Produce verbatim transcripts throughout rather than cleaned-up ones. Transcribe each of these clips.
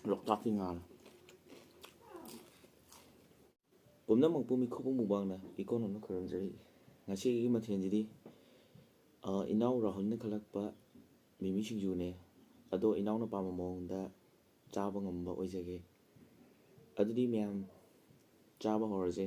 ꯂꯣꯛꯇꯥꯛꯀꯤ ꯉꯥꯅ꯫ ꯄꯨꯝꯅꯃꯛꯄꯨ ꯃꯤꯈꯨꯕꯝ ꯃꯨꯛꯕꯥꯡꯅ ꯏꯀꯣꯟ ꯀꯣꯟꯅ ꯈꯨꯔꯨꯝꯖꯔꯤ꯫ ꯉꯁꯤꯒꯤ ꯃꯊꯦꯜꯁꯤꯗꯤ, ꯑ, ꯏꯅꯥꯎ ꯔꯥꯍꯨꯜꯅ ꯈꯜꯂꯛꯄ ꯃꯤꯃꯤ ꯁꯤꯡꯖꯨꯅꯦ꯫ ꯑꯗꯣ ꯏꯅꯥꯎꯅ ꯄꯥꯝꯕ ꯃꯑꯣꯡꯗ ꯆꯥꯕ ꯉꯝꯕ ꯑꯣꯏꯖꯒꯦ꯫ ꯑꯗꯨꯗꯤ ꯃꯌꯥꯝ ꯆꯥꯕ ꯍꯧꯔꯁꯦ꯫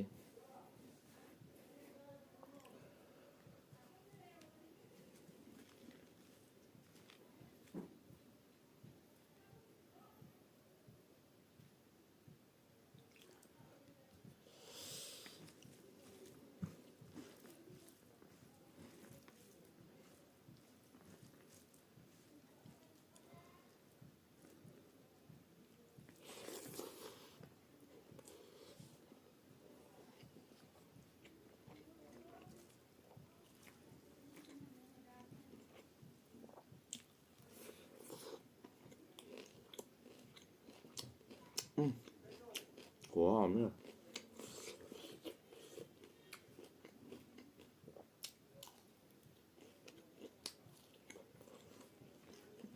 ꯎꯝ. ꯈꯨꯍꯥꯎ ꯑꯃꯅꯦ꯫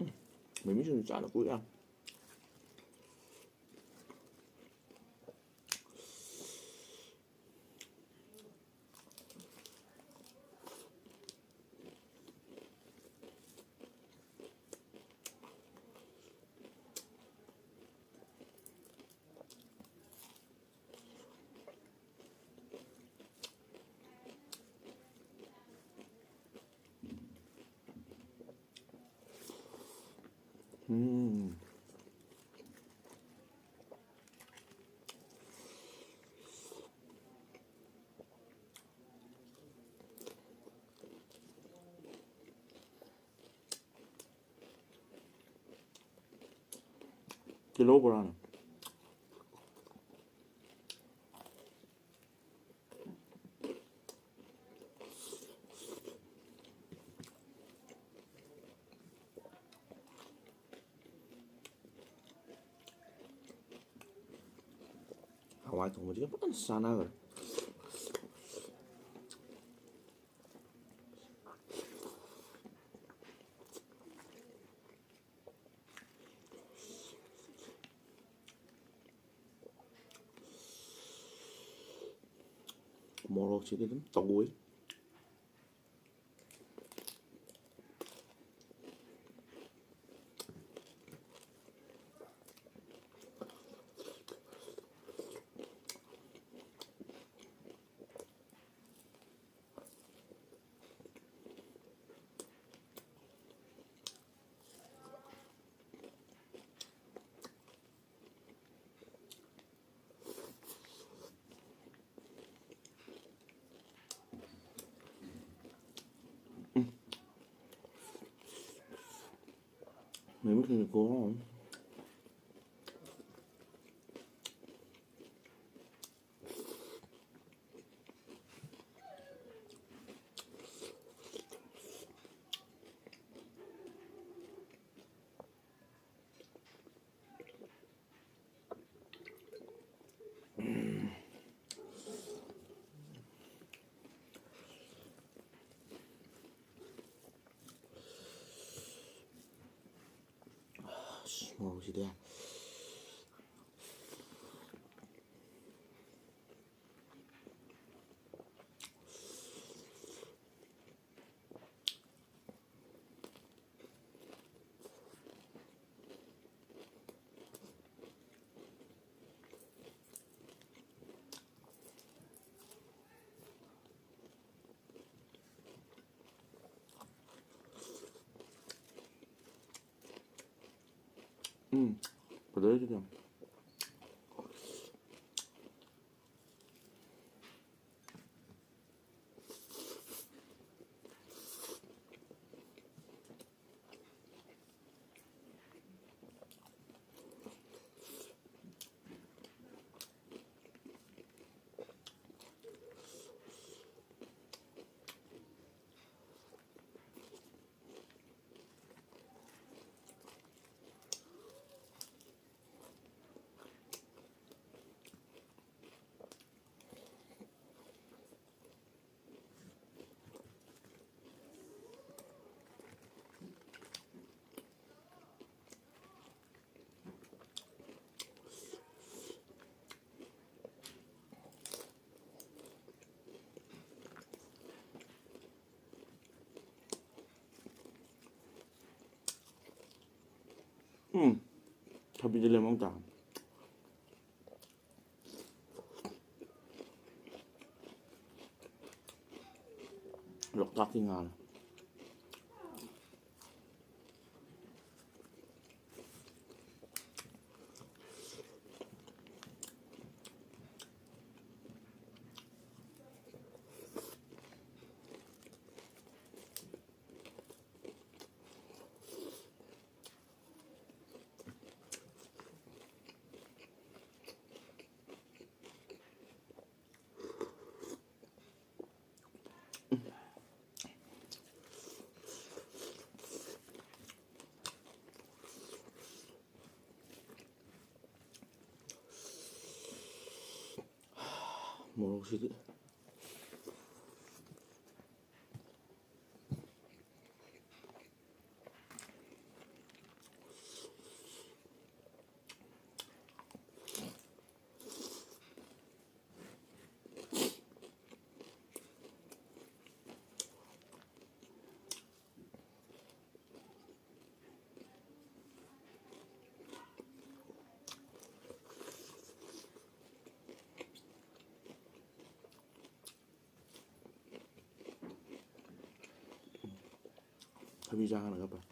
ꯎꯝ. ꯃꯤꯃꯤ ꯁꯤꯡꯖꯨ ꯆꯥꯗ ꯀꯨꯏꯔꯦ꯫ ꯎꯝ. ꯇꯤꯜꯍꯧ ꯕꯣꯔꯥꯅꯦ꯫ ꯍꯋꯥꯏ ꯊꯣꯡꯕꯁꯤꯒ ꯐꯖꯅ ꯆꯥꯟꯅꯈ꯭ꯔꯦ꯫ ꯃꯣꯔꯣꯛꯁꯤꯗꯤ ꯑꯗꯨꯝ ꯇꯧꯏ꯫ ꯎꯝ꯫ ꯃꯦꯃꯤ ꯈꯖꯤꯛ ꯀꯣ꯫ ꯑꯁ, ꯃꯣꯔꯣꯛꯁꯤꯗꯤ꯫ ꯎꯝ, ꯐꯖꯩ ꯁꯤꯗꯤ꯫ ꯎꯝ, ꯊꯕꯤꯗ ꯂꯦꯃꯟ ꯇꯥ꯫ ꯂꯣꯛꯇꯥꯛꯀꯤ ꯉꯥꯅ꯫ ꯃꯣꯔꯣꯛꯁꯤꯗꯤ꯫ ꯊꯕꯤ ꯆꯥꯒꯅꯒ ꯐꯩ꯫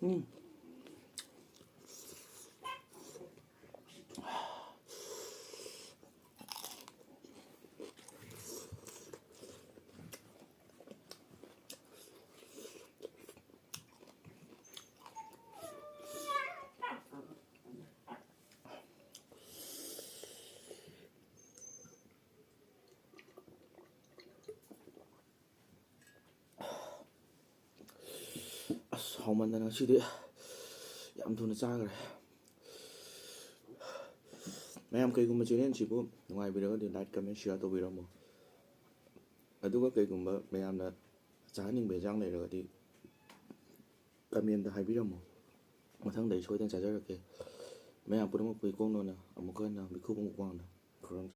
ꯎꯝ꯫ ꯑꯁ, ꯍꯥꯎꯃꯟꯗꯅ ꯉꯁꯤꯗꯤ ꯌꯥꯝ ꯊꯨꯅ ꯆꯥꯈ꯭ꯔꯦ꯫ ꯃꯌꯥꯝ, ꯀꯩꯒꯨꯝꯕ ꯆꯦꯅꯦꯜꯁꯤꯕꯨ ꯅꯨꯡꯉꯥꯏꯕꯤꯔꯒꯗꯤ like, comment, share ꯇꯧꯕꯤꯔꯝꯃꯣ꯫ ꯑꯗꯨꯒ ꯀꯩꯒꯨꯝꯕ ꯃꯌꯥꯝꯅ ꯆꯥꯍꯟꯅꯤꯡꯕ ꯌꯦꯟꯁꯥꯡ ꯂꯩꯔꯒꯗꯤ comment ꯍꯥꯏꯕꯤꯔꯝꯃꯣ꯫ ꯃꯊꯪꯗ ꯑꯩ ꯁꯣꯏꯗꯅ ꯆꯥꯖꯔꯛꯀꯦ꯫ ꯃꯌꯥꯝ ꯄꯨꯝꯅꯃꯛꯄꯨ ꯏꯀꯣꯛ ꯅꯣꯟꯅ ꯑꯃꯨꯛꯀ ꯍꯟꯅ ꯃꯤꯈꯨꯕꯝ ꯋꯥꯡꯅ ꯈꯨꯔꯨꯝꯖꯔꯤ꯫